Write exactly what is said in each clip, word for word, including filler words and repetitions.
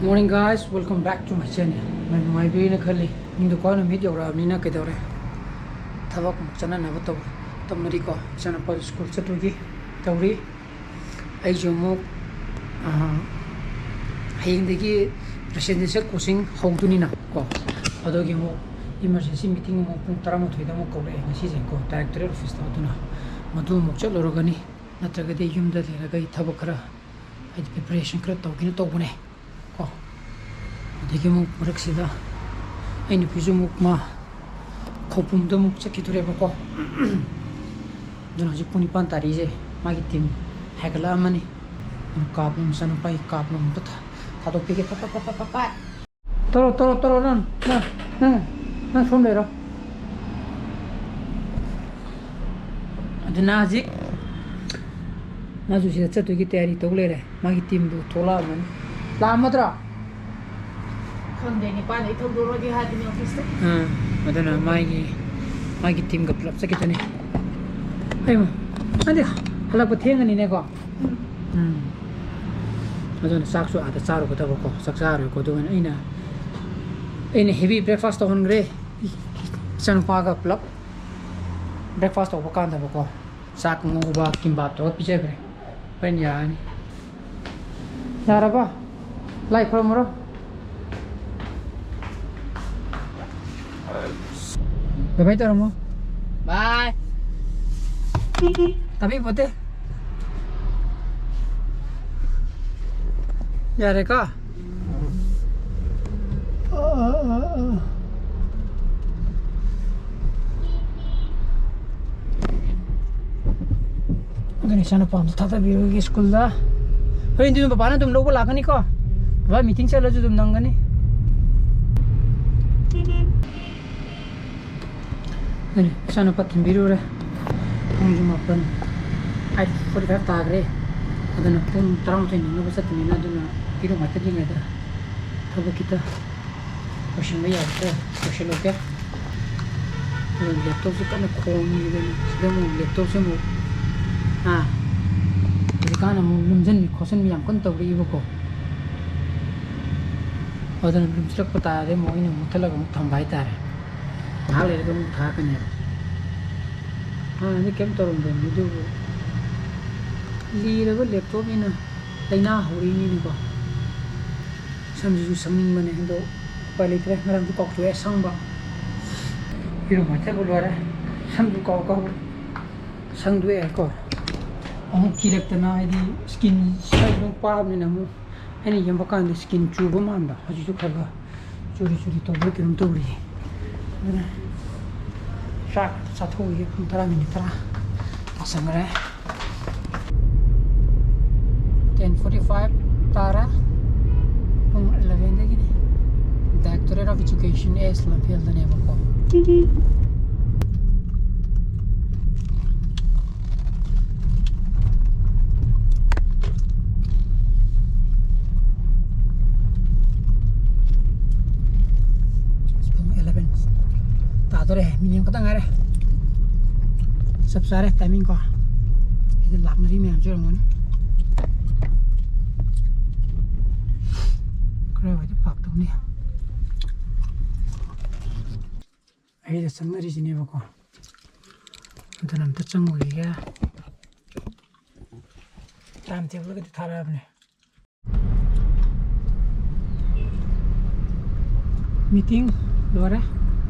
Morning guys, welcome back to my channel. ꯅꯨꯡꯉꯥꯏꯕꯤꯔꯤꯅ ꯈꯜꯂꯤ꯫ ꯅꯤꯡꯗꯧꯀꯥ ꯅꯨꯃꯤꯠ ꯌꯧꯔꯛꯑꯕꯅꯤꯅ ꯀꯩꯗꯧꯔꯦ, ꯊꯕꯛ ꯑꯃꯨꯛ ꯆꯠꯅꯅꯕ ꯇꯧ ꯇꯧꯅꯔꯤꯀꯣ꯫ ꯏꯆꯥꯅꯨꯄꯥꯗꯨ ꯁ꯭ꯀꯨꯜ ꯆꯠꯇꯣꯏꯒꯤ ꯇꯧꯔꯤ꯫ ꯑꯩꯁꯨ ꯑꯃꯨꯛ ꯑꯥ, ꯍꯌꯦꯡꯗꯒꯤ residential coaching ꯍꯧꯗꯣꯏꯅꯤꯅ ꯀꯣ, ꯑꯗꯨꯒꯤ ꯑꯃꯨꯛ emergency meeting ꯑꯃꯨꯛ ꯄꯨꯡ ꯇꯔꯥꯃꯥꯊꯣꯏꯗ ꯑꯃꯨꯛ ꯀꯧꯔꯛꯑꯦ ꯉꯁꯤꯁꯦ ꯀꯣ, directorate officeꯇ꯫ ꯑꯗꯨꯅ ꯃꯗꯨ ꯑꯃꯨꯛ ꯆꯠꯂꯨꯔꯒꯅꯤ, ꯅꯠꯇ꯭ꯔꯒꯗꯤ ꯌꯨꯝꯗ ꯂꯩꯔꯒ ꯑꯩ ꯊꯕꯛ ꯈꯔ, ꯍꯥꯏꯗꯤ preparation ꯈꯔ ꯇꯧꯒꯦꯅ ꯇꯧꯕꯅꯦ ꯀꯣ꯫ ꯑꯗꯒꯤ ꯑꯃꯨꯛ ꯃꯔꯛꯁꯤꯗ ꯑꯩ ꯅꯨꯄꯤꯁꯨ ꯑꯃꯨꯛ ꯃꯥ ꯈꯧꯄꯨꯝꯗ ꯑꯃꯨꯛ ꯆꯠꯈꯤꯗꯣꯔꯦꯕꯀꯣ꯫ ꯑꯗꯨꯅ ꯍꯧꯖꯤꯛ ꯄꯨꯡ ꯅꯤꯄꯥꯟ ꯇꯥꯔꯤꯁꯦ, ꯃꯥꯒꯤ team ꯍꯥꯏꯒꯠꯂꯛꯑꯝꯃꯅꯤ꯫ ꯑꯗꯨꯅ ꯀꯥꯞꯂꯣ, ꯃꯆꯥꯅꯨꯄꯥꯒꯤ ꯀꯥꯞꯂꯣ ꯑꯝꯇ ꯊꯥ-, ꯊꯥꯗꯣꯛꯄꯤꯒꯦ꯫ ꯐꯠ, ꯐꯠ, ꯐꯠ, ꯐꯠ, ꯐꯠ, ꯐꯠ꯫ ꯇꯧꯔꯣ, ꯇꯧꯔꯣ, ꯇꯧꯔꯣ, ꯅꯪ, ꯅꯪ, ꯅꯪ, ꯅꯪ ꯁꯣꯝ ꯂꯩꯔꯣ꯫ ꯑꯗꯨꯅ ꯍꯧꯖꯤꯛ ꯃꯥꯁꯨ ꯁꯤꯗ ꯆꯠꯇꯣꯏꯒꯤ ꯇꯌꯥꯔꯤ ꯇꯧ ꯂꯩꯔꯦ꯫ ꯃꯥꯒꯤ teamꯗꯨ ꯊꯣꯛꯂꯛꯑꯝꯃꯅꯤ꯫ ꯂꯥꯛꯑꯝꯃꯗ꯭ꯔꯣ? ꯈꯪꯗꯦ, ꯅꯤꯄꯥꯟꯗꯩ ꯊꯧꯗꯣꯔꯛꯑꯣꯗꯤ ꯍꯥꯏꯕꯅꯤ officeꯇ꯫ ꯑꯥ, ꯑꯗꯨꯅ ꯃꯥꯒꯤ, ꯃꯥꯒꯤ teamꯒ ꯄꯨꯂꯞ ꯆꯠꯈꯤꯗꯣꯏꯅꯤ꯫ ꯑꯩꯃ, ꯅꯪꯗꯤ ꯍꯜꯂꯛꯄ ꯊꯦꯡꯉꯅꯤꯅꯦꯀꯣ? ꯎꯝ꯫ ꯑꯗꯨꯅ ꯆꯥꯛꯁꯨ ꯑꯥꯗ ꯆꯥꯔꯨꯒꯗꯕꯀꯣ, ꯆꯥꯛ ꯆꯥꯔꯣꯏꯀꯣ꯫ ꯑꯗꯨꯒ ꯑꯩꯅ, ꯑꯩꯅ heavy breakfast ꯇꯧꯍꯟꯈ꯭ꯔꯦ ꯏꯆꯥꯅꯨꯄꯥꯒ ꯄꯨꯂꯞ꯫ Breakfast ꯇꯧꯕ ꯀꯥꯟꯗꯕꯀꯣ, ꯆꯥꯛ ꯉꯧꯕ, kimbap ꯇꯧꯔ ꯄꯤꯖꯈ꯭ꯔꯦ꯫ ꯍꯣꯔꯦꯟ ꯌꯥꯔꯅꯤ꯫ ꯌꯥꯔꯕ? ꯂꯥꯏ ꯈꯨꯔꯝꯃꯨꯔꯣ꯫ Bye bye ꯇꯧꯔꯝꯃꯣ꯫ Bye꯫ ꯇꯥꯕꯤꯄꯣꯠꯇꯦ꯫ ꯌꯥꯔꯦꯀꯣ? ꯑꯗꯨꯅ ꯏꯆꯥꯅꯨꯄꯥ ꯑꯝꯇ ꯊꯥꯗꯕꯤꯔꯨꯒꯦ ꯁ꯭ꯀꯨꯜꯗ꯫ ꯍꯣꯔꯦꯟꯗꯤ ꯑꯗꯨꯝ ꯕꯕꯥꯅ ꯑꯗꯨꯝ ꯂꯧꯕ ꯂꯥꯛꯀꯅꯤꯀꯣ? ꯕꯕꯥ meeting ꯆꯠꯂꯁꯨ ꯑꯗꯨꯝ ꯅꯪꯒꯅꯤ꯫ ꯑꯗꯨꯅꯤ, ꯏꯆꯥꯅꯨꯄꯥ ꯊꯤꯟꯕꯤꯔꯨꯔꯦ꯫ ꯄꯨꯡꯁꯨ ꯃꯥꯄꯟ, eight forty five ꯇꯥꯈ꯭ꯔꯦ꯫ ꯑꯗꯨꯅ ꯄꯨꯡ ꯇꯔꯥꯃꯥꯊꯣꯏ ꯅꯪꯅꯕ ꯆꯠꯇꯣꯏꯅꯤꯅ, ꯑꯗꯨꯅ ꯏꯔꯨ ꯃꯥꯏꯊꯖꯔꯤꯉꯩꯗ ꯊꯕꯛ ꯈꯤꯇ ꯂꯣꯏꯁꯤꯟꯕ ꯌꯥꯕ ꯈꯔ ꯂꯣꯏꯁꯤꯜꯂꯨꯒꯦ꯫ ꯑꯗꯨ laptopꯁꯦ ꯀꯟꯅ ꯈꯣꯡꯉꯤꯕꯅꯤ꯫ ꯁꯤꯗ ꯑꯃꯨꯛ laptopꯁꯦ ꯑꯃꯨꯛ, ꯑꯥ, ꯍꯧꯖꯤꯛꯀꯥꯟ ꯑꯃꯨꯛ ꯂꯨꯝꯁꯤꯟꯕꯤ ꯈꯣꯠꯆꯤꯟꯕꯤ ꯌꯥꯝ ꯀꯟꯅ ꯇꯧꯔꯛꯏꯕꯀꯣ꯫ ꯑꯗꯨꯅ ꯂꯨꯝꯁꯤꯜꯂꯛꯄ ꯇꯥꯔꯗꯤ ꯑꯃꯨꯛ ꯑꯩꯅ ꯃꯨꯠꯊꯠꯂꯒ ꯑꯃꯨꯛ ꯊꯝꯕ ꯍꯥꯏꯇꯥꯔꯦ꯫ ꯉꯥꯏꯍꯥꯛ ꯂꯩꯔꯒ ꯑꯃꯨꯛ ꯊꯥꯔꯛꯀꯅꯦꯕ꯫ ꯍꯥꯟꯅꯗꯤ ꯀꯩꯝ ꯇꯧꯔꯝꯗꯕꯅꯤ, ꯑꯗꯨꯕꯨ ꯂꯤꯔꯕ ꯂꯦꯞꯇꯣꯞꯅꯤꯅ ꯂꯥꯏꯅꯥ ꯍꯧꯔꯛꯏꯅꯤꯅꯦꯀꯣ꯫ ꯁꯝꯁꯤꯁꯨ ꯁꯪꯅꯤꯡꯕꯅꯦ, ꯑꯗꯣ ꯎꯄꯥꯏ ꯂꯩꯇ꯭ꯔꯦ꯫ ꯉꯔꯥꯡꯁꯨ ꯀꯥꯎꯊꯣꯛꯑꯦ ꯁꯪꯕ꯫ ꯏꯔꯨ ꯃꯥꯏꯊꯕ ꯂꯣꯏꯔꯦ, ꯁꯝꯁꯨ ꯀꯥꯎ ꯀꯥꯎ ꯁꯪꯗꯣꯛꯑꯦꯀꯣ꯫ ꯑꯃꯨꯛ ꯀꯤꯔꯛꯇꯅ, ꯍꯥꯏꯗꯤ ꯁ꯭ꯀꯤꯟ ꯁ꯭ꯋꯥꯏꯗ ꯑꯗꯨꯝ ꯄꯥꯕꯅꯤꯅ, ꯑꯃꯨꯛ ꯑꯩꯅ ꯌꯦꯡꯕ ꯀꯥꯟꯗ ꯁ꯭ꯀꯤꯟ ꯆꯨꯕ ꯃꯥꯟꯕ꯫ ꯍꯧꯖꯤꯛꯁꯨ ꯈꯔ ꯈꯔ ꯆꯨꯔꯤ ꯆꯨꯔꯤ ꯇꯧꯕ꯭ꯔꯥ ꯀꯩꯅꯣꯝ ꯇꯧꯔꯤꯌꯦ꯫ ꯑꯗꯨꯅ ꯆꯥꯛ ꯆꯥꯊꯣꯛꯎꯒꯦ꯫ ꯄꯨꯡ ꯇꯔꯥ ꯃꯤꯅꯤꯠ ꯇꯔꯥ ꯇꯥꯁꯟꯈ꯭ꯔꯦ꯫ Ten forty five ꯇꯥꯔꯦ꯫ ꯄꯨꯡ eleven ꯗꯒꯤꯗꯤ Directorate of Education, ꯑꯦꯁ ꯂꯝꯐꯦꯜꯗꯅꯦꯕꯀꯣ꯫ ꯑꯁ, ꯄꯨꯡ eleven ꯇꯥꯗꯣꯔꯦ꯫ ꯃꯤꯅꯤꯠ ꯑꯃꯈꯛꯇ ꯉꯥꯏꯔꯦ꯫ ꯆꯞ ꯆꯥꯔꯦ timing ꯀꯣ꯫ ꯁꯤꯗ ꯂꯥꯛꯅꯔꯤ ꯃꯌꯥꯝꯁꯨ ꯑꯣꯏꯔꯝꯒꯅꯤ꯫ ꯀꯔꯥꯏꯋꯥꯏꯗ park ꯇꯧꯅꯤ? ꯑꯩꯗ ꯆꯪꯅꯔꯤꯁꯤꯅꯦꯕꯀꯣ꯫ ꯑꯗꯨꯅ ꯑꯝꯇ ꯆꯪꯉꯨꯈꯤꯒꯦ꯫ Time table ꯒꯗꯤ ꯊꯥꯔꯛꯑꯕꯅꯦ꯫ Meeting ꯂꯣꯏꯔꯦ꯫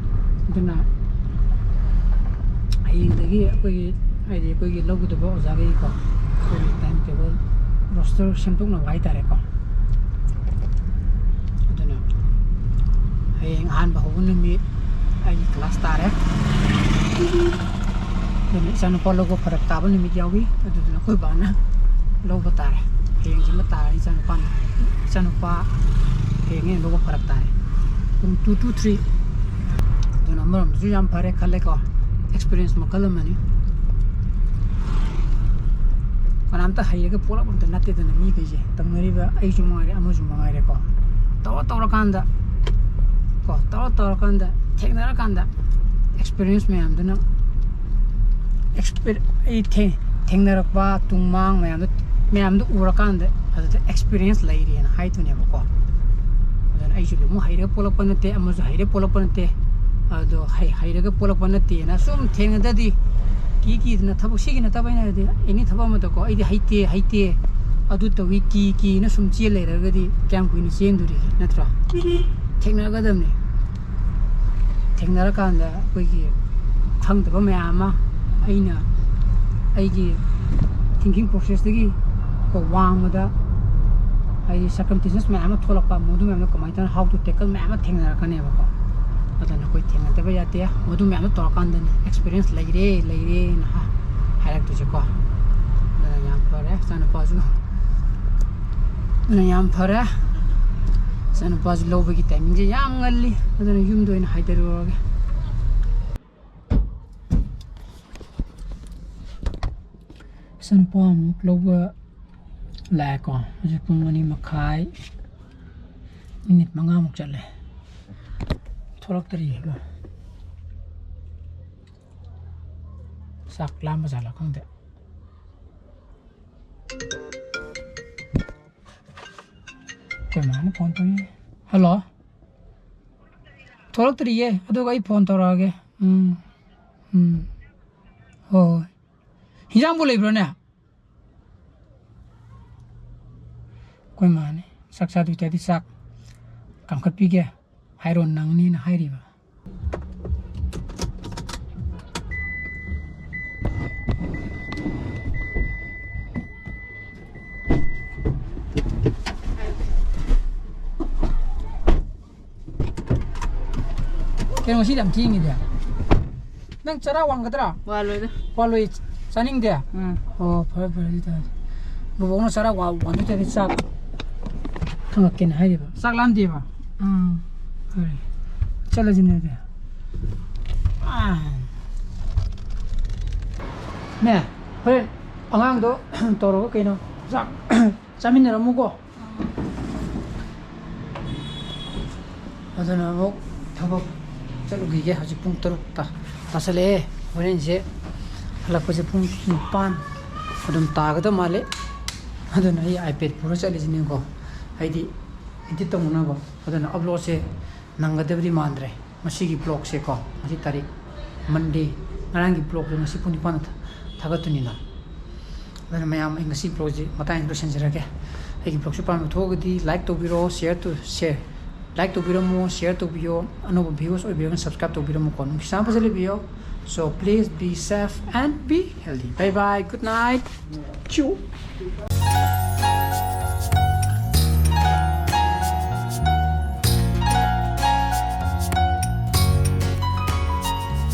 ꯑꯗꯨꯅ ꯍꯌꯦꯡꯗꯒꯤ ꯑꯩꯈꯣꯏꯒꯤ, ꯍꯥꯏꯗꯤ ꯑꯩꯈꯣꯏꯒꯤ ꯂꯧꯒꯗꯕ ꯑꯣꯖꯥꯈꯩꯀꯣ, ꯑꯩꯈꯣꯏꯒꯤ time table roster ꯁꯦꯝꯗꯣꯛꯅꯕ ꯍꯥꯏꯇꯥꯔꯦꯀꯣ꯫ ꯑꯗꯨꯅ ꯍꯌꯦꯡ ꯑꯍꯥꯟꯕ ꯍꯧꯕ ꯅꯨꯃꯤꯠ ꯑꯩꯒꯤ class ꯇꯥꯔꯦ꯫ ꯑꯗꯨꯅ ꯏꯆꯥꯅꯨꯄꯥ ꯂꯧꯕ ꯐꯔꯛ ꯇꯥꯕ ꯅꯨꯃꯤꯠ ꯌꯥꯎꯏ꯫ ꯑꯗꯨꯗꯨꯅ ꯑꯩꯈꯣꯏ ꯕꯥꯅ ꯂꯧꯕ ꯇꯥꯔꯦ꯫ ꯍꯌꯦꯡꯁꯤꯃ ꯇꯥꯔꯦ ꯏꯆꯥꯅꯨꯄꯥꯅ꯫ ꯏꯆꯥꯅꯨꯄꯥ ꯍꯌꯦꯡ ꯑꯩꯅ ꯂꯧꯕ ꯐꯔꯛ ꯇꯥꯔꯦ꯫ ꯄꯨꯡ two to three꯫ ꯑꯗꯨꯅ ꯑꯃꯔꯣꯝꯗꯁꯨ ꯌꯥꯝ ꯐꯔꯦ ꯈꯜꯂꯦꯀꯣ꯫ Experience ꯃꯈꯜ ꯑꯃꯅꯤ꯫ ꯀꯅꯥꯝꯇ ꯍꯩꯔꯒ ꯄꯣꯛꯂꯛꯄ ꯑꯝꯇ ꯅꯠꯇꯦꯗꯅ ꯃꯤꯈꯩꯁꯦ꯫ ꯇꯝꯅꯔꯤꯕ ꯑꯩꯁꯨ ꯃꯉꯥꯏꯔꯦ, ꯑꯃꯁꯨ ꯃꯉꯥꯏꯔꯦꯀꯣ꯫ ꯇꯧꯔ ꯇꯧꯔꯀꯥꯟꯗ ꯀꯣ, ꯇꯧꯔ ꯇꯧꯔꯀꯥꯟꯗ, ꯊꯦꯡꯅꯔꯀꯥꯟꯗ experience ꯃꯌꯥꯝꯗꯨꯅ, exper-, ꯑꯩ ꯊꯦꯡ-, ꯊꯦꯡꯅꯔꯛꯄ ꯇꯨꯡꯃꯥꯡ ꯃꯌꯥꯝꯗꯣ, ꯃꯌꯥꯝꯗꯣ ꯎꯔꯀꯥꯟꯗ ꯑꯗꯨꯗ experience ꯂꯩꯔꯦꯅ ꯍꯥꯏꯗꯣꯏꯅꯦꯕꯀꯣ꯫ ꯑꯗꯨꯅ ꯑꯩꯁꯨ ꯑꯃꯨꯛ ꯍꯩꯔꯒ ꯄꯣꯛꯂꯛꯄ ꯅꯠꯇꯦ, ꯑꯃꯁꯨ ꯍꯩꯔꯒ ꯄꯣꯛꯂꯛꯄ ꯅꯠꯇꯦ꯫ ꯑꯗꯣ ꯍꯩ-, ꯍꯩꯔꯒ ꯄꯣꯛꯂꯛꯄ ꯅꯠꯇꯦꯅ ꯁꯨꯝ ꯊꯦꯡꯅꯗꯗꯤ ꯀꯤ ꯀꯤꯗꯅ, ꯊꯕꯛ ꯁꯤꯒꯤ ꯅꯠꯇꯕ ꯑꯩꯅ ꯍꯥꯏꯗꯤ ꯑꯦꯅꯤ ꯊꯕꯛ ꯑꯃꯗꯀꯣ, "ꯑꯩꯗꯤ ꯍꯩꯇꯦ, ꯍꯩꯇꯦ, ꯑꯗꯨ ꯇꯧꯏ", ꯀꯤ ꯀꯤꯅ ꯁꯨꯝ ꯆꯦꯜ ꯂꯩꯔꯒꯗꯤ ꯀꯌꯥꯝ ꯀꯨꯏꯅ ꯆꯦꯟꯗꯣꯔꯤꯒꯦ, ꯅꯠꯇ꯭ꯔꯣ? ꯊꯦꯡꯅꯒꯗꯕꯅꯤ꯫ ꯊꯦꯡꯅꯔꯀꯥꯟꯗ ꯑꯩꯈꯣꯏꯒꯤ ꯈꯪꯗꯕ ꯃꯌꯥꯝ ꯑꯃ, ꯑꯩꯅ ꯑꯩꯒꯤ thinking processꯇꯒꯤ ꯀꯣ ꯋꯥꯡꯃꯗ ꯍꯥꯏꯗꯤ circumstances ꯃꯌꯥꯝ ꯑꯃ ꯊꯣꯛꯂꯛꯄ, ꯃꯗꯨ ꯃꯌꯥꯝꯗꯣ ꯀꯃꯥꯏꯅ ꯇꯧꯅ how to tackle ꯃꯌꯥꯝ ꯑꯃ ꯊꯦꯡꯅꯔꯛꯀꯅꯦꯕꯀꯣ꯫ ꯑꯗꯨꯅ ꯑꯩꯈꯣꯏ ꯊꯦꯡꯅꯗꯕ ꯌꯥꯗꯦ꯫ ꯃꯗꯨ ꯃꯌꯥꯝꯗꯣ ꯇꯧꯔꯀꯥꯟꯗꯅꯤ experience ꯂꯩꯔꯦ, ꯂꯩꯔꯦꯅ ꯍꯥ-, ꯍꯥꯏꯔꯛꯇꯣꯏꯁꯦꯀꯣ꯫ ꯑꯗꯨꯅ ꯌꯥꯝ ꯐꯔꯦ, ꯏꯆꯥꯅꯨꯄꯥꯁꯨ꯫ ꯑꯗꯨꯅ ꯌꯥꯝ ꯐꯔꯦ꯫ ꯏꯆꯥꯅꯨꯄꯥꯁꯨ ꯂꯧꯕꯒꯤ timingꯁꯦ ꯌꯥꯝ ꯉꯜꯂꯤ꯫ ꯑꯗꯨꯅ ꯌꯨꯝꯗ ꯑꯣꯏꯅ ꯍꯥꯏꯗꯔꯨꯔꯒꯦ꯫ ꯏꯆꯥꯅꯨꯄꯥ ꯑꯃꯨꯛ ꯂꯧꯕ ꯂꯥꯛꯑꯦꯀꯣ꯫ ꯍꯧꯖꯤꯛ ꯄꯨꯡ ꯑꯅꯤ ꯃꯈꯥꯏ, minute ꯃꯉꯥꯃꯨꯛ ꯆꯠꯂꯦ꯫ ꯊꯣꯛꯂꯛꯇ꯭ꯔꯤꯑꯕ꯫ ꯆꯥꯛ ꯂꯥꯝꯕ ꯖꯥꯠꯂ ꯈꯪꯗꯦ꯫ ꯑꯩꯈꯣꯏ ꯃꯥꯅ phone ꯇꯧꯔꯤ꯫ Hello꯫ ꯊꯣꯛꯂꯛꯇ꯭ꯔꯤꯌꯦ, ꯑꯗꯨꯒ ꯑꯩ phone ꯇꯧꯔꯛꯑꯒꯦ꯫ ꯎꯝ, ꯎꯝ꯫ ꯍꯣꯏ, ꯍꯣꯏ꯫ ꯍꯤꯟꯖꯥꯡꯕꯨ ꯂꯩꯕ꯭ꯔꯣꯅꯦ? ꯑꯩꯈꯣꯏ ꯃꯥꯅꯦ, ꯆꯥꯛ ꯆꯥꯗꯣꯏ ꯇꯥꯔꯗꯤ ꯆꯥꯛ ꯀꯥꯝꯈꯠꯄꯤꯒꯦ ꯍꯥꯏꯔꯣ, ꯅꯪꯅꯤꯅ ꯍꯥꯏꯔꯤꯕ꯫ ꯀꯩꯅꯣ, ꯉꯁꯤꯗꯤ ꯌꯥꯝ ꯊꯦꯡꯉꯤꯗ꯫ ꯅꯪ ꯆꯔꯥ ꯋꯥꯟꯒꯗ꯭ꯔꯥ? ꯋꯥꯜꯂꯣꯏꯗ꯫ ꯋꯥꯜꯂꯣꯏ, ꯆꯥꯅꯤꯡꯗꯦ? ꯎꯝ꯫ ꯑꯣ, ꯐꯔꯦ, ꯐꯔꯦ, ꯑꯗꯨ ꯇꯥꯔꯗꯤ꯫ ꯕꯣꯕꯣꯛꯅ ꯆꯔꯥ ꯋꯥ-, ꯋꯥꯟꯗꯣꯏ ꯇꯥꯔꯗꯤ ꯆꯥꯛ ꯍꯪꯉꯛꯀꯦꯅ ꯍꯥꯏꯔꯤꯕ꯫ ꯆꯥꯛ ꯂꯥꯝꯗꯦꯕ? ꯎꯝ꯫ ꯐꯔꯦ꯫ ꯆꯠꯂꯁꯤꯅꯦ ꯑꯗꯨꯗꯤ꯫ ꯑꯥ꯫ ꯅꯦ, ꯍꯣꯔꯦꯟ ꯑꯉꯥꯡꯗꯣ ꯇꯧꯔꯒ ꯀꯩꯅꯣ ꯆꯥꯛ ꯆꯥꯃꯤꯟꯅꯔꯝꯃꯨꯀꯣ꯫ ꯑꯗꯨꯅ ꯑꯃꯨꯛ ꯊꯕꯛ ꯆꯠꯂꯨꯈꯤꯒꯦ꯫ ꯍꯧꯖꯤꯛ ꯄꯨꯡ ꯇꯔꯨꯛ ꯇꯥ-, ꯇꯥꯁꯜꯂꯛꯑꯦ꯫ ꯍꯣꯔꯦꯟꯁꯦ ꯍꯜꯂꯛꯄꯁꯦ ꯄꯨꯡ ꯅꯤꯄꯥꯟ ꯑꯗꯨꯝ ꯇꯥꯒꯗꯕ ꯃꯥꯜꯂꯦ꯫ ꯑꯗꯨꯅ ꯑꯩ iPad ꯄꯨꯔ ꯆꯠꯂꯤꯁꯤꯅꯦꯀꯣ꯫ ꯍꯥꯏꯗꯤ edit ꯇꯧꯅꯅꯕ꯫ ꯑꯗꯨꯅ uploadꯁꯦ ꯅꯪꯒꯗꯕꯗꯤ ꯃꯥꯟꯗ꯭ꯔꯦ ꯉꯁꯤꯒꯤ vlogꯁꯦꯀꯣ꯫ ꯉꯁꯤ ꯇꯥꯔꯤꯛ Monday, ꯉꯔꯥꯡꯒꯤ vlogꯁꯦ ꯉꯁꯤ ꯄꯨꯡ ꯅꯤꯄꯥꯟꯗ ꯊꯥ-, ꯊꯥꯒꯠꯇꯣꯏꯅꯤꯅ꯫ ꯑꯗꯨꯅ ꯃꯌꯥꯝ, ꯑꯩ ꯉꯁꯤ vlogꯁꯦ ꯃꯇꯥꯡꯁꯤꯗ ꯂꯣꯏꯁꯤꯟꯖꯔꯒꯦ꯫ ꯑꯩꯒꯤ vlogꯁꯦ ꯄꯥꯝꯕ ꯊꯣꯛꯑꯒꯗꯤ like ꯇꯧꯕꯤꯔꯣ, share to, share, like ꯇꯧꯕꯤꯔꯝꯃꯣ, share ꯇꯧꯕꯤꯌꯣ, ꯑꯅꯧꯕ viewers ꯑꯣꯏꯕꯤꯔꯒꯅ subscribe ꯇꯧꯕꯤꯔꯝꯃꯨꯀꯣ꯫ ꯅꯨꯡꯁꯤ ꯆꯥꯟꯅꯕ ꯐꯖꯅ ꯂꯩꯕꯤꯌꯣ꯫ So please be safe and be healthy. Bye bye, good night. Chew.